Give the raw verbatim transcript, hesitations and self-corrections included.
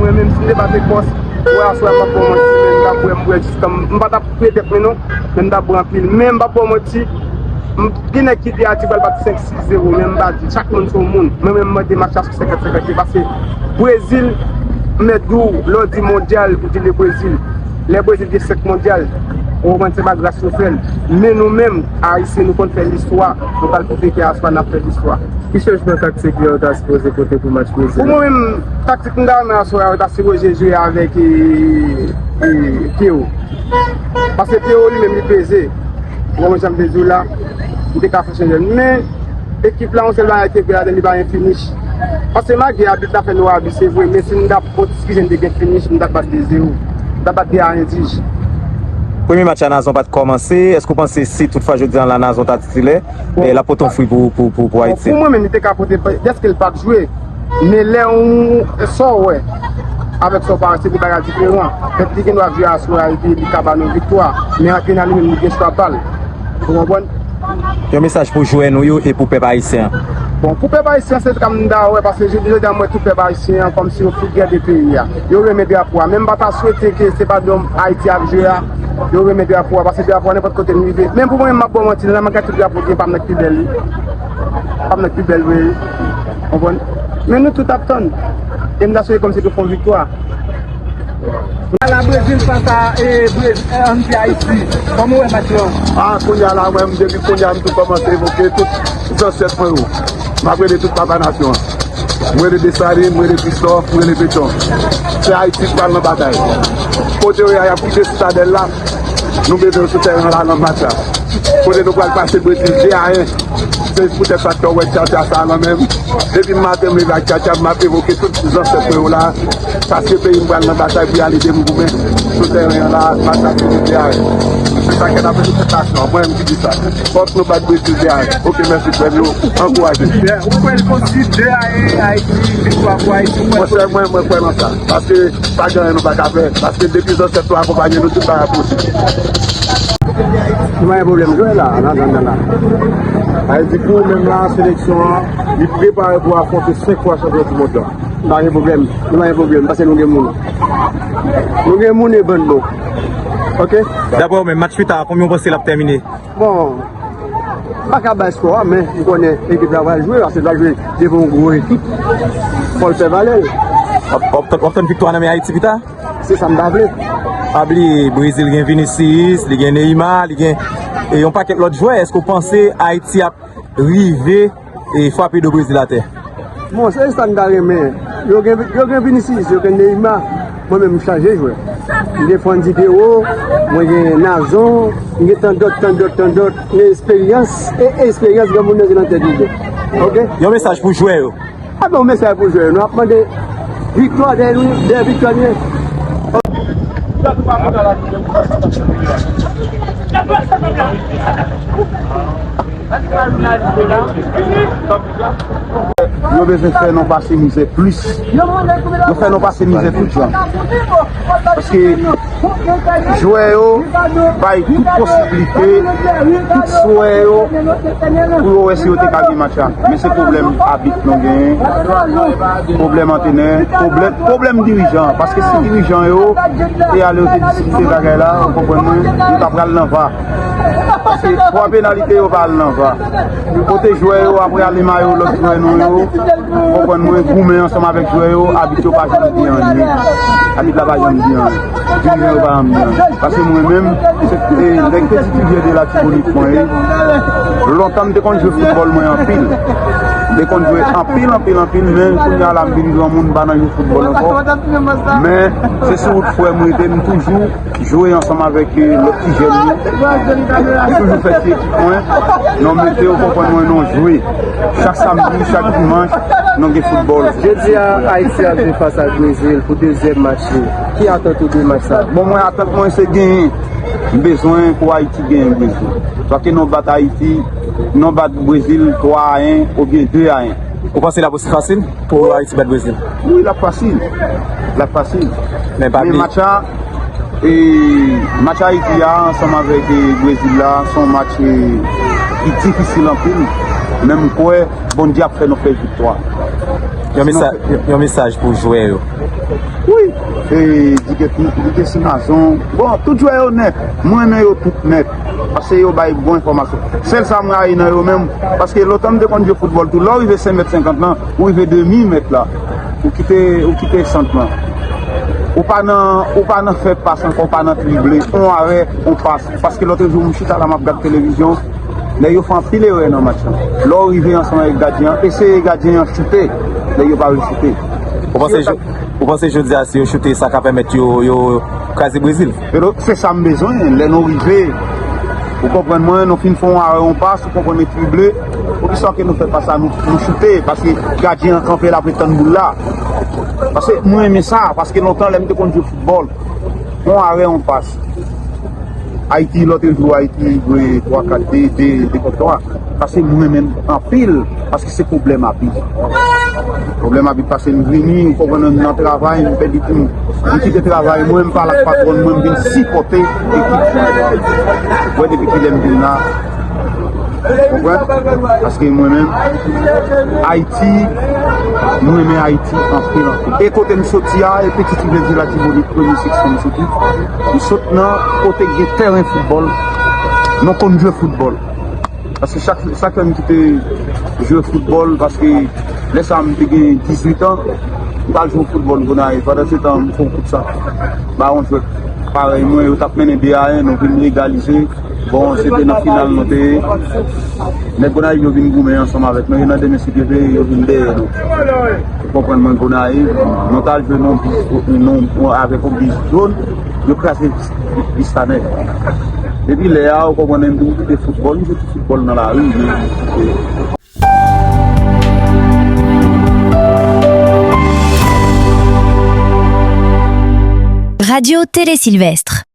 Menm si m te bat Ekòs, wè aswè a m p ap ba w manti, men m t ap bwè, m bwè jiska m, m pa t ap touye tèt mwen non, men m t ap bwè anpil. Men m p ap ba w manti, m, gen nèg ki di Ayiti pral bat senk sis zewo, men m pa di, chak moun se yon moun. Mwen menm, m mande match la sou senkant senkant, paske Brezil, m mèt di w, lè w di mondyal, ou di le Brezil. Lè Brezil gen senk mondyal, ou konprann se pa gras nou fè l. Men nou menm, Ayisyen, nou konn fè listwa, nou pral pwouve ke aswè a n ap fè listwa. Ki chanjman taktik yo ta sipoze pote pou match Brezil? Pou mwen menm, taktik m ta renmen aswè a, yo ta sipoze jwe avèk, e, e, Pierrot. Paske Pierrot li menm li peze. Ou konprann sa m vle di w la? Li te ka fè chanjman. Men, ekip la, yon sèl bagay ki vre ladan li pa gen finish. Paske malgre abit la fè nou abit, se vre, men si m ta, Otis Kijen te gen finish, m t ap bat de zewo. M t ap bat de a yen Tij. Premye match la, Nazon pa t kòmanse. Èske w panse si toutfwa jodi a la Nazon ta titilè, e, l ap pote yon fwi pou, pou, pou, pou Ayiti? Pou mwen menm, li te ka pote, dèske l pa t jwe. Men lè ou, sa w wè, avèk sa w pa wè, se de bagay diferan. Pèp li gen dwa jwe aswè a epi li ka ba nou viktwa. Men antrenè li menm, li gen chwa pa l. Ou konprann? Yon mesaj pou jwè nou yo e pou pèp ayisyen an. Bon, pou pèp ayisyen an, se sa m ta wè, paske jodi, jodi a, m wè tout pèp ayisyen an kòmsi yo fyè de peyi a. Yo renmen drapo a. Men m pa ta swete ke se pa dòm Ayiti ap jwe a, yo renmen drapo a, paske drapo a, nenpòt kote m rive. Men pou mwen, m ap ba w manti, nan makèt tout drapo gen, pa m nan k pi bèl li. Pa m nan k pi bèl vre. Konprann? Men nou tout ap tann. E m ta swete kòmsi nou fè yon viktwa. Ala Brezil fas a, e, Brezil, e, ann di Ayiti. Kòman w wè match lan? A, kounye a la, mwen, depi kounye a, m tou kòmanse evoke tout zansèt mwen yo. M ap rele tout papa nasyon an. M rele Desalin, m rele Kristòf, m rele Petyonvil. Se Ayiti k pral nan batay. Kote yo ye a, y ap kite Sitadèl la. Nou bezwen sou tèren an la nan match la. Kote nou pral pase Brezil de a yen. Se poutèt sa ke w wè tchatcha sa a nan men m. Depi maten m leve ak tchatcha, m ap evoke tout zansèt mwen yo la. Paske peyi m pral nan batay pou y al ede m goumen sou tèren an la, match la se de a yen. Se sa k ap fè tout nasyon an. Mwen menm ki di sa. Fòk nou bat Brezil de a yen. Oke, mèsi frè m yo. Ankouraje. Ou kwè l posib de a yen Ayiti, viktwa pou Ayiti? Monchè, mwen, mwen kwè nan sa. Paske pa gen anyen nou pa ka fè. Paske depi zansèt yo akonpaye nou, tout bagay posib. Nou pa gen pwoblèm jwè la, nan, nan, nan, nan. Sa vle di pou ou menm la, seleksyon an, li prepare pou afwonte senk fwa chanpyon di mond lan. Nou pa gen pwoblèm, nou pa gen pwoblèm, paske nou gen moun. Nou gen moun e bann bon. Oke? Daprè ou menm, match pita, konbyen w panse l ap tèmine? Bon, m pa ka bay skò a, men m konnen ekip la pral jwe, paske l pral jwe devan yon gwo ekip. Fò l fè valè l. W ap, w ap, w ap tann viktwa nan men Ayiti pita? Se sa m ta vle. Pa bliye, Brezil gen Vinicius, li gen Neymar, li gen, e, yon pakèt lòt jwè. Èske w panse Ayiti ap rive, e, frape do Brezil atè? Bon, se sa m ta renmen. Yo gen, yo gen Vinicius, yo gen Neymar. Mwen menm, m chaje jwè. M gen Frandy Guerreiro, mwen gen Nazon, m gen tan dòt, tan dòt, tan dòt. Men esperyans, e esperyans granmoun nan se nan tèt li gen. Oke? Yon mesaj pou jwè yo. A bon, mesaj pou jwè yo. Nou ap mande viktwa dèyè nou, dèyè viktwa nou ye. Yo bezwen fè nou pase mizè plis. Yo fè nou pase mizè tout jan. Paske jwè yo bay tout posiblite, tout swè yo, pou yo wè si yo te ka gen match la. Men se pwoblèm abit nou genyen, pwoblèm antrenè, pwoblèm, pwoblèm dirijan. Paske si dirijan yo te ale, yo te diskite bagay la, ou konprann mwen, yo ta pral nan va. Paske twa penalite yo pa al nan va. Kote jwè yo ap rale mayo lòt jwè nou yo, ou konprann mwen, goumen ansanm avèk jwè yo, abit yo pa janm di anyen. Abit la pa janm di anyen. Dirijan yo pa janm di anyen. Paske mwen menm, se, e, nèg Petit Rivière de Latibonit mwen ye. Lontan m te konn jwe foutbòl mwen anpil. M te konn jwe anpil, anpil, anpil, men kounye a la m vin granmoun, m pa nan jwe foutbòl ankò. Men se sou wout frè m rete, m toujou jwe ansanm avèk, e, lòt ti jèn yo. M toujou fè ti ekip mwen. Non, mete yo konprann mwen, non, jwe. Chak samdi, chak dimanch, nou gen foutbòl. Jodi a, Ayiti ap jwe fas ak Brezil pou dezyèm match li. Ki atant ou de match sa? Bon, mwen, atant mwen, se genyen. M bezwen pou Ayiti genyen Brezil. Swa ke nou bat Ayiti, nou bat Brezil twa a yen oubyen de a yen. Ou panse l ap osi fasil pou Ayiti bat Brezil? Wi, l ap fasil. L ap fasil. Men pa bliye. Men match la, e, match Ayiti a, ansanm avèk, e, Brezil la, se yon match, e, ki difisil anpil. Men m kwè Bondye ap fè nou fè viktwa. Yon mesaj, yon mesaj pou jwè yo. Wi, e, Dike Ti, Dike Ti Mazon. Bon, tout jwè yo nèt. Mwen renmen yo tout nèt. Paske yo bay bon enfòmasyon. Sèl sa m rayi nan yo menm, paske lontan m te konn jwe foutbòl tou. Lè w rive senk mèt senkant lan, ou rive demi mèt la, ou kite, ou kite sant lan. Ou pa nan, ou pa nan fè pas ankò, ou pa nan drible. On arè, on pas. Paske lòt jou, m chita la, m ap gad televizyon. Nèg yo fè anpil erè nan match lan. Lè w rive ansanm avèk gadyen an, eseye gadyen an choute. Nèg yo pa vle choute. Ou panse, ou panse jodi a, si yo choute, sa ka pèmèt yo, yo kraze Brezil? Pero, se sa m bezwen. Lè nou rive, ou konprann mwen, nou fin fè yon arè, yon pas, ou konprann, drible. Poukisa ke nou fè pas sa, nou, nou choute? Paske gadyen an kanpe la, ap tann boul la. Paske mwen renmen sa, paske lontan, lè m te konn jwe foutbòl, yon arè, yon pas. Ayiti, lòt jou, Ayiti jwe twa kat de, de, de kont twa. Paske mwen menm anpil, paske se pwoblèm abit. Pwoblèm abit, paske m vini, ou konprann, m nan travay, m pèdi tan. M kite travay mwen, m pale ak patwòn mwen, m vin sipòte ekip. Wè, depi kilè m vin la, konprann? Paske mwen menm, Ayiti, mwen renmen Ayiti anpil, anpil. E kote m soti a, e Petite Rivière de Latibonit, premye seksyon m soti. M sot nan kote gen tèren foutbòl. Nou konn jwe foutbòl. Paske chak, chak fwa m kite jwe foutbòl, paske lè sa a m te gen dizuit an, m t al jwe foutbòl Gonayiv. Pandan se tan, m fè yon kout sa. Ba yon jwèt parèy mwen, yo t ap mennen de a en, nou vin egalize. Bon, se te nan final nou te ye. Nèg Gonayiv yo vin goumen ansanm avèk nou, e nan demen si Dye vle, yo vin dèyè nou. Ou konprann mwen, Gonayiv, nou t al jwe nan bis, nan, avèk yon bis jòn, yo kraze bis la nèt. Depi lè a, ou konprann, m vin kite foutbòl, m jwe ti foutbòl nan lari, men. Radio Télé Sylvestre.